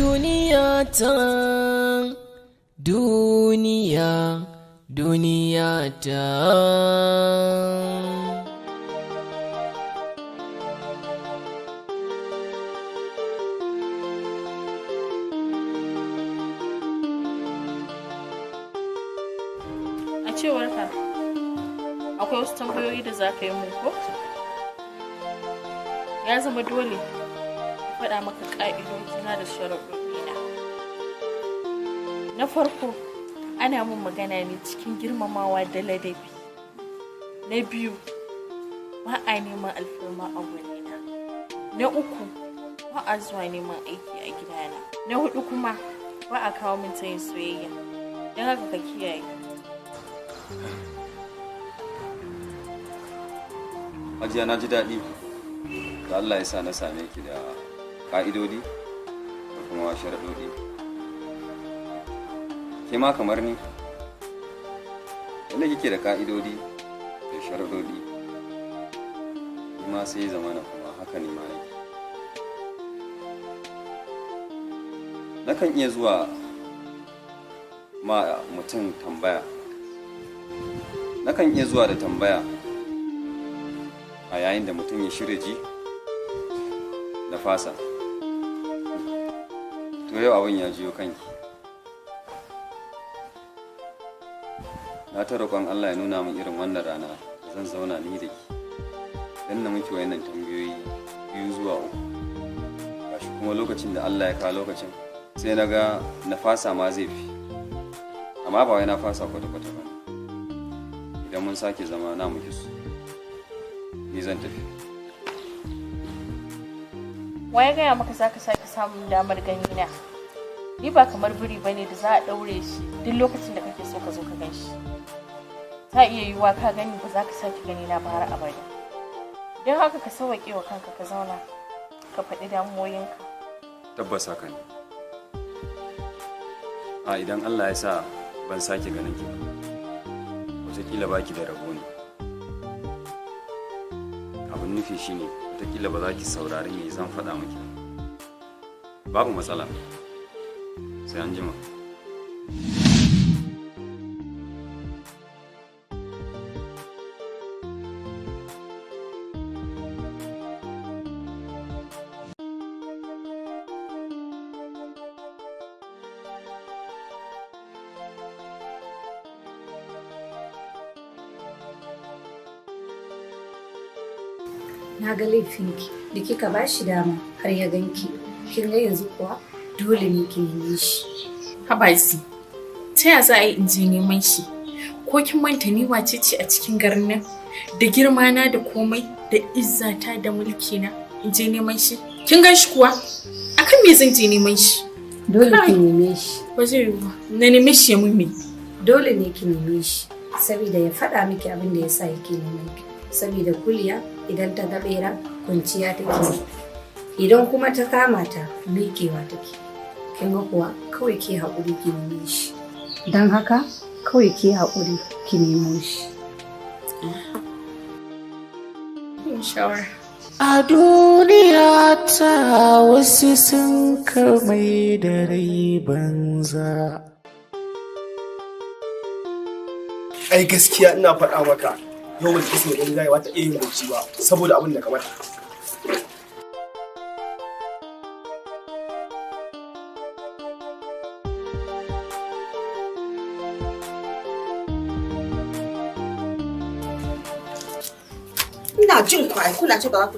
Duniya ta, duniya, duniya ta. A cewar ka, akwai wasu tambayoyi da za ka yi mun ko? Ya zama dole faɗa maka ƙa'idojina da sharaɗoɗina. Na farko, ana mun magana ne cikin girmamawa da ladabi. Na biyu, ba a neman alfarma a wurina. Na uku, ba a zuwa neman aiki a gidana. Na hudu kuma, ba a kawo min tayin soyayya. Don haka ka kiyaye. Hajiya, na ji daɗi da Allah ya sa na same ki da ƙa'idodi da kuma sharaɗoɗi. Ke ma kamar ni, yadda kike da ƙa'idodi da sharaɗoɗi, ni ma sai zamana kuma haka ni ma nake. Nakan iya zuwa ma mutum tambaya. Nakan iya zuwa da tambaya a yayin da mutum ya shirya ji na fasa. To yau abin ya jiyo kanki. Na ta roƙon Allah ya nuna min irin wannan rana da zan zauna ni da ki dan na miki wayannan tambayoyi 2 zuwa 3. Gashi kuma lokacin da Allah ya kawo lokacin, sai na ga na fasa ma zai fi. Amma ba wai na fasa kwata-kwata ba. Idan mun sake zama na muke su, ni zan tafi. Wa ya gaya maka za ka sake samun damar ganina? Ni ba kamar biri bane da za a ɗaure shi duk lokacin da kake so ka zo ka gan shi. Ta iya yiwuwa ka gani ba za ka sake ganina ba har abada. Don haka ka sauwaƙe wa kanka, ka zauna ka faɗi damuwoyinka. Tabbas haka ne. A idan Allah ya sa ban sake ganin ki ba, wataƙila baki da rabo ne. Abin nufi shine wataƙila ba za ki saurari me zan faɗa miki ba. Babu matsala. Sai an jima. Na ga laifinki da kika ba shi dama har ya ganki. Kin ga yanzu kuwa dole ne ki neme shi. Habasi, ta ya za a yi in je neman shi? Ko kin manta ni wace ce a cikin garin nan? Da girma na da komai, da izzata da mulki na, in je neman shi. Kin gan shi kuwa? Akan me zan je neman shi? Dole ki neme shi. Ba zai yiwu ba. Na neme shi ya mun me? Dole ne ki neme shi saboda ya faɗa miki abin da yasa yake neman ki. Saboda kuliya idan ta ga bera kwanciya take yi. Idan kuma ta kama ta miƙewa take. Kin ga kuwa kawai ki haƙuri ki neme shi. Don haka kawai ki haƙuri ki nemo shi. Shawara. A duniya ta wasu sun kamai da rai banza. Ai gaskiya ina faɗa maka, yau ba ta mai ɗan gayewa ta iya yin bacci ba saboda abin da ka mata. Ina jin ku ai kuna ce ba za ku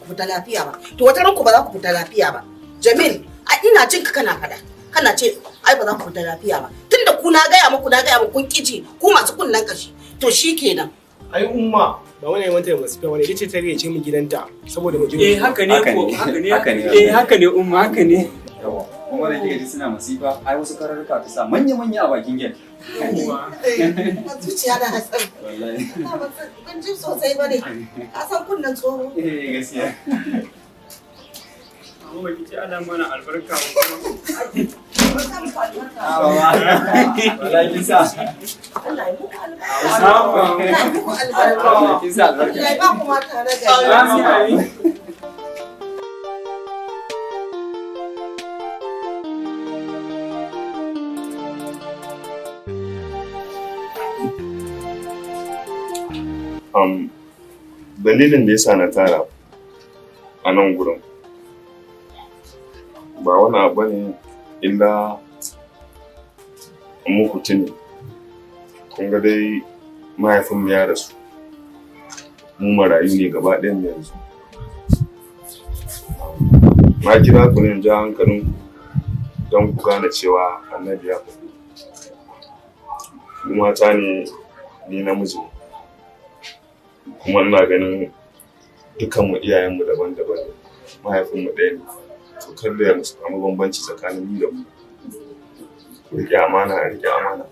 fita lafiya ba. To wata ranku ba za ku fita lafiya ba. Jamil, ai ina jin ka kana faɗa. Kana ce ai ba za ku fita lafiya ba. Tunda ku na gaya muku na gaya muku kun kiji ku masu kunnen kashi. To shikenan. Ai umma ba wani yawan taya masu wani ita ce ta gayyace mu gidanta saboda mu je. Eh haka ne ko haka ne haka ne. Eh haka ne umma haka ne. Yawa. Kuma da kika ji suna masifa, ai wasu kararruka ta sa manya-manya a bakin gate. Zuciya na hasan. Wallahi. Ban ji sosai ba ne. Ka san kunnen tsoro. Eh gaskiya. Amma ki ce ana mana albarka kuma. Wallahi kin sa. Allah ya muku albarka. Allah ya muku albarka. Kin sa albarka. Allah ya ba ku mata na gari. Amin. Dalilin da yasa na tara a nan gurin ba wani abu ne illa muku tuni. Kun ga dai mahaifinmu ya rasu, mu marayu ne gaba ɗayan mu yanzu. Na kira ku ne in ja hankalinku don ku gane cewa annabi ya faɗi. Ku mata ne, ni namiji ne. Kuma ina ganin dukanmu iyayenmu daban-daban ne, mahaifinmu ɗaya ne. To kada ya mu samu bambanci tsakanin ni da ku. Ku riƙe amana, a riƙe amana.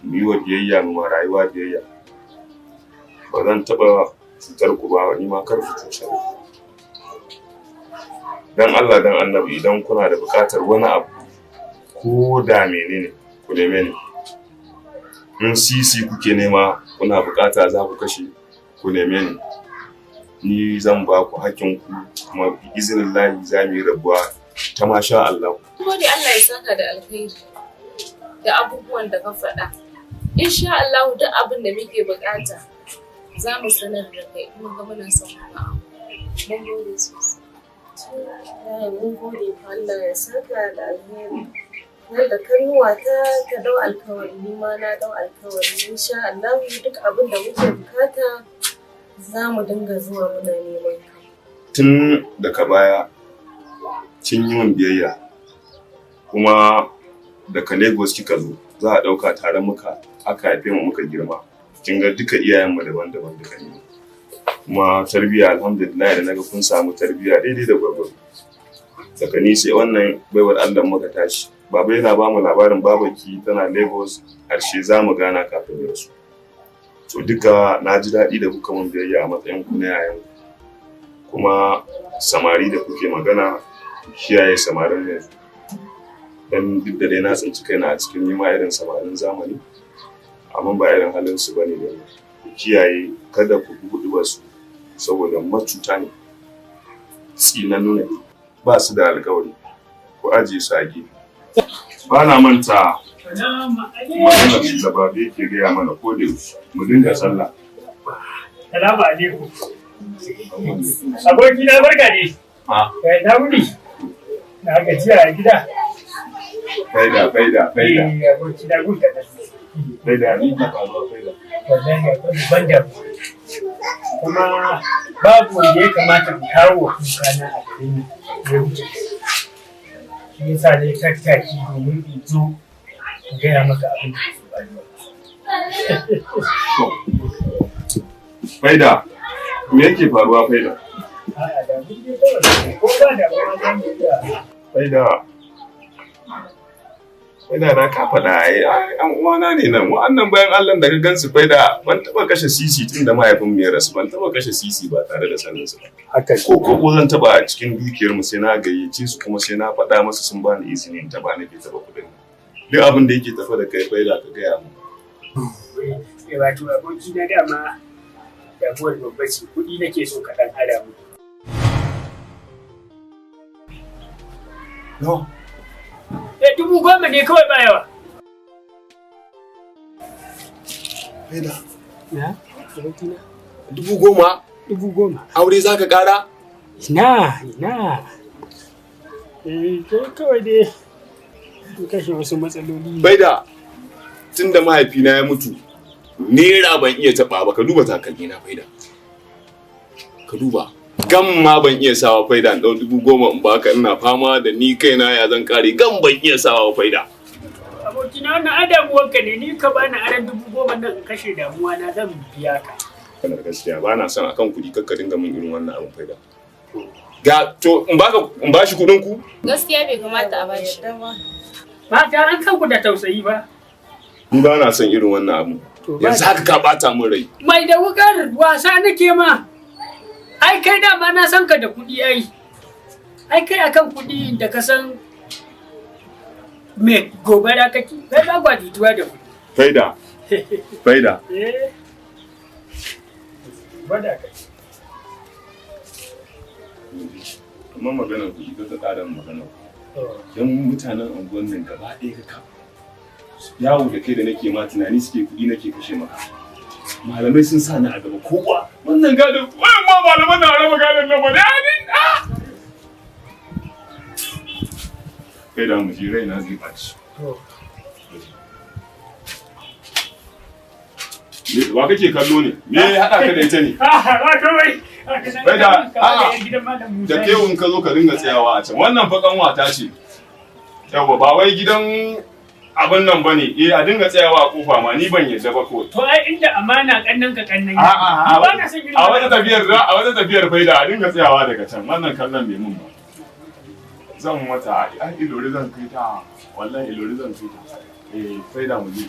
Mu yi wa biyayya, mu ma rayuwa biyayya. Ba zan taɓa cutar ku ba, ni ma kar ku cuce ni. Dan Allah dan Annabi, idan kuna da buƙatar wani abu ko da menene, ku neme ni. In sisi kuke nema, kuna buƙata za ku kashe, ku neme ni. Ni zan ba ku hakkin ku, kuma bi iznillahi za mu yi rabuwa ta masha Allah. Gode, Allah ya saka da alkhairi da abubuwan da ka faɗa. Insha Allah duk abin da muke buƙata za mu sanar da kai mun ga muna son wani abu. Mun gode sosai. Mun gode, Allah ya saka da alheri. Yadda kanuwa ta ta dau alkawari, ni ma na dau alkawari, insha Allah duk abin da muke bukata za mu dinga zuwa muna neman ka. Tun daga baya kin yi min biyayya, kuma daga Lagos kika zo, za a ɗauka tare muka aka haife mu muka girma. Kin ga duka iyayenmu daban-daban duka ne. Kuma tarbiyya, alhamdulillah, da naga kun samu tarbiyya daidai da gwargwado. Daga ni sai wannan baiwar Allah muka tashi. Baba yana ba mu labarin babaki tana Lagos, harshe za mu gana kafin ya rasu. To duka na ji daɗi da kuka mun biyayya a matsayin ku na yayan ku. Kuma samari da kuke magana, ku kiyaye samarin yanzu. Dan duk da dai na tsinci kaina a cikin nima irin samarin zamani, amma ba irin halin su bane da ni. Ku kiyaye, kada ku bi huɗubar su, saboda macuta ne, tsinannu ne, ba su da alƙawari. Ku ajiye su a gefe. Ba na manta maganar da baba yake gaya mana ko da yaushe, mu dinga sallah. Salamu alaikum. Aboki na, barka ne. Na wuni. Na gajiya a gida. Faida, faida, faida. Eh, aboki na, gun ka. Faida, ni ke faruwa, faida? Wallahi akwai ban damuwa. Kuma babu wanda ya kamata in kawo wa kuka na a garin nan ya wuce. Shi yasa dai tattaki domin in zo in gaya maka abin da ke faruwa. Faida, me yake faruwa, faida? A'a, da mun je kawai ko ba damuwa za mu iya. Faida. Faida, na ka faɗa ai, an uwana ne nan. Wa'annan bayan Allah da ka gansu, faida, ban taɓa kashe sisi tun da mahaifin mu ya rasu, ban taɓa kashe sisi ba tare da sanin su ba. Haka. Ko zan taɓa a cikin dukiyar mu, sai na gayyace su, kuma sai na faɗa musu sun bani izini in taɓa nake taɓa kuɗin. Duk abin da yake tafe da kai, faida, ka gaya mu. Eh, wato aboki na, dama damuwar babba ce, kuɗi nake so ka ɗan ara mu. No. Eh, 10,000 ne kawai, ba yawa. Faida. Na, abokina. 10,000? 10,000. Aure za ka ƙara? Ina, ina. Eh, to kawai dai in kashe wasu matsaloli. Faida, tun da mahaifina ya mutu, naira ban iya taɓa ba, ka duba takalmina, faida. Ka duba. Gam ma ban iya sawa, faida, in ɗau 10,000 in baka, ina fama da ni kaina ya zan kare, gam ban iya sawa, faida. Abokina, wannan ai damuwanka ne, ni ka bani aran 10,000 nan in kashe damuwa na, zan biya ka. Kana gaskiya, ba na son akan kuɗi kakka dinga min irin wannan abin, faida. Ga to, in baka, in bashi kuɗin ku? Gaskiya bai kamata a bashi. Mata an kanku da tausayi ba. Ni ba na son irin wannan abu. Yanzu haka ka bata min rai. Mai da wukar wasa nake ma. Ai kai dama na san ka da kuɗi ai. Ai kai akan kuɗi da ka san me gobara kake. Kai ba gwa jituwa da kuɗi. Faida. Faida. Eh. Gwada kai. Amma maganar kuɗi ka ƙara min maganar kuɗi. Don mutanen unguwan nan gaba ɗaya ka kafa. Yawo da kai da nake ma tunani suke kuɗi nake kashe maka. Malamai sun sa ni a gaba kowa. Wannan gadon, wannan ma malaman na raba gadon nan ba da ni. Kai da mu ji raina zai ɓaci. Wa kake kallo ne? Me ya haɗa ka da ita ne? Bai da a'a da kewun ka zo ka dinga tsayawa a can. Wannan fa kanwata ce. Yawwa ba wai gidan abin nan bane. Eh a dinga tsayawa a kofa ma ni ban yadda ba ko. To ai inda amana kannan ka kannan. A'a a wata tafiyar a wata tafiyar faida a dinga tsayawa daga can. Wannan kallon bai mun ba. Zan mata ai ilori zan kai ta. Wallahi ilori zan kai ta. Eh faida mu je.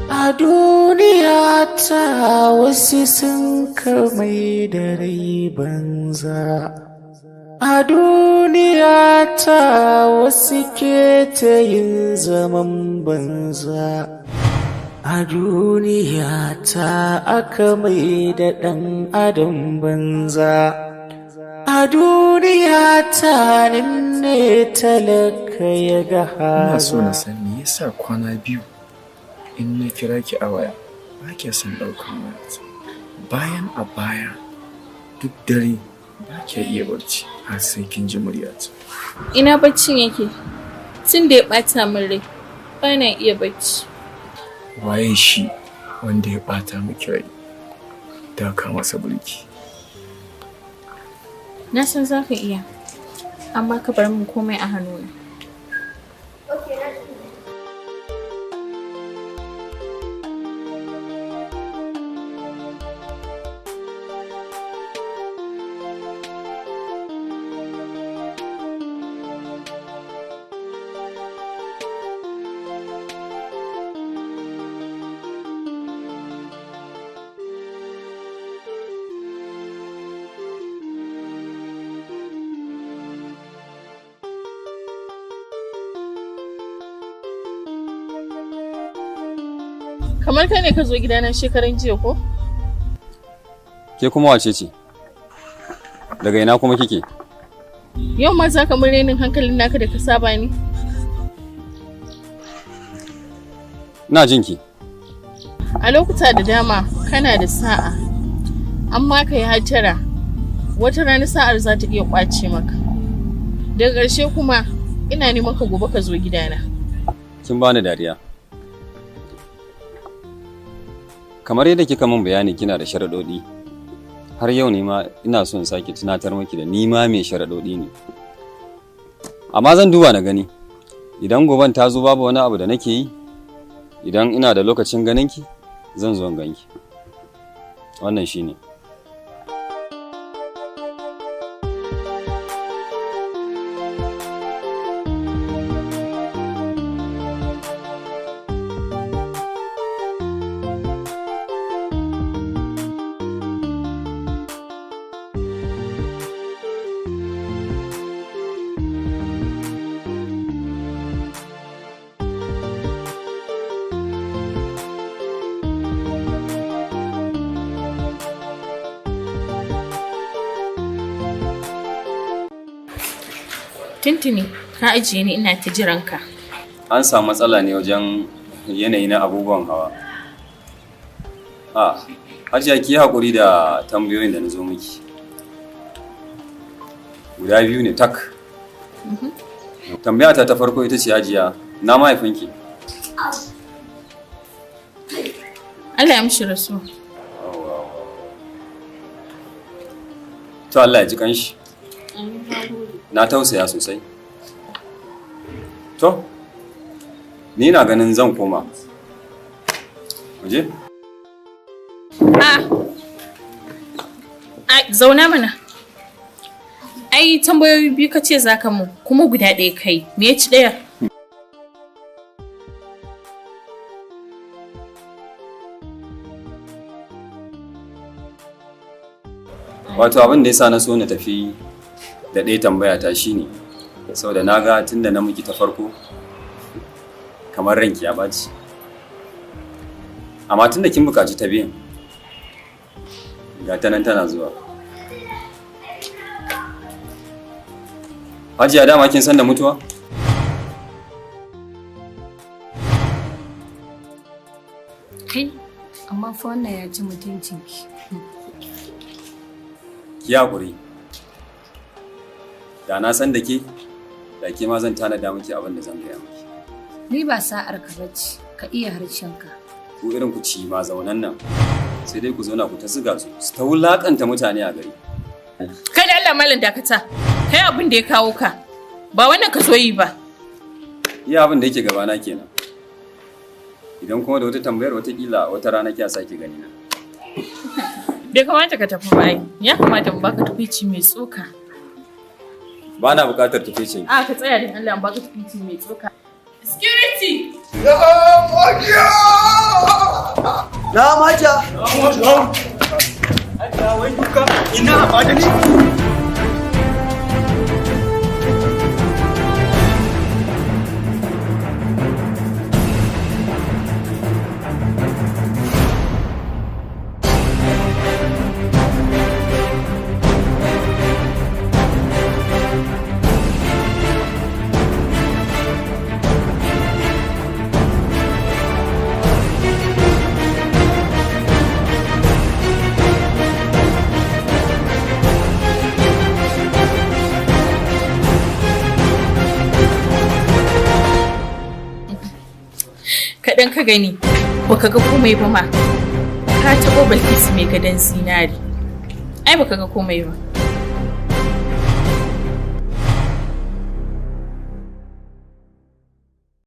A duniya ta wasu sun kamai da rai banza. A duniya ta wasu ke ta yin zaman banza. A duniya ta aka mai da ɗan adam banza. A duniya ta nan ne talaka ya ga Ina so na haza. san me yasa kwana biyu in na kira ki a waya ba kya son ɗaukan wayata. Bayan a baya duk dare ba kya iya barci har sai kin ji muryata. Ina baccin yake? Tun da ya ɓata min rai, ba na iya bacci. Waye shi wanda ya ɓata miki rai? Daka masa birki. Na san za ka iya, amma ka bar min komai a hannuna. Kamar kai ne ka zo gidana shekaran jiya ko? Ke kuma wace ce? Daga ina kuma kike? Yau ma za ka mun renin hankalin naka da ka saba ni? Ina jin ki. A lokuta da dama kana da sa'a, amma ka yi hattara, wata rana sa'ar za ta iya ƙwace maka. Daga ƙarshe kuma ina neman ka gobe ka zo gidana. Kin bani dariya. Kamar yadda kika min bayani kina da sharaɗoɗi, har yau ne ma ina son sake tunatar miki da ni ma mai sharaɗoɗi ne. Amma zan duba na gani, idan goben ta zo babu wani abu da nake yi, idan ina da lokacin ganinki, zan zo in ganki. Wannan shine. Tuntuni ka ajiye ni ina ta jiran ka. An samu matsala ne wajen yanayi na abubuwan hawa. A, Hajiya ki yi haƙuri da tambayoyin da na zo miki. Guda biyu ne tak. Tambaya ta ta farko ita ce Hajiya, na mahaifinki? Allah ya mishi rasuwa. To Allah ya ji kanshi. Na tausaya sosai. To, ni na ganin zan koma. Muje? A, ai, zauna mana. Ai, tambayoyi biyu ka ce za ka mu, kuma guda ɗaya kai. Me ya ci ɗaya? Wato abin da yasa na so na tafi da ɗaya tambaya ta shine saboda na ga tunda na miki ta farko kamar ranki ya baci. Amma tunda kin buƙaci ta biyun ga ta nan tana zuwa. Hajiya dama kin san da mutuwa? Kai, amma fa wannan ya ci mutuncinki. Ki haƙuri. Da na san da ke, da ke ma zan tanada miki abin da zan gaya miki. Ni ba sa'ar ka bace, ka iya harshenka. Ku irin ku ci ma zaunan nan, sai dai ku zauna ku ta ziga su, su ta wulaƙanta mutane a gari. Kai da Allah malam dakata. Kai abin da ya kawo ka. Ba wannan ka zo yi ba. Iya abin da yake gabana kenan. Idan kuma da wata tambayar watakila wata rana kya sake gani na. Bai kamata ka tafi ba ai. Ya kamata mu baka tukuici mai tsoka. Ba na buƙatar tukuicin. A ka tsaya din Allah mu baka tukuici mai tsoka. Security! Na maja. Hajiya wai duka ina ba da ni. Kaɗan ka gani, baka ga komai ba ma. Ka taɓo Bilkisu mai gadon zinari. Ai baka ga komai ba.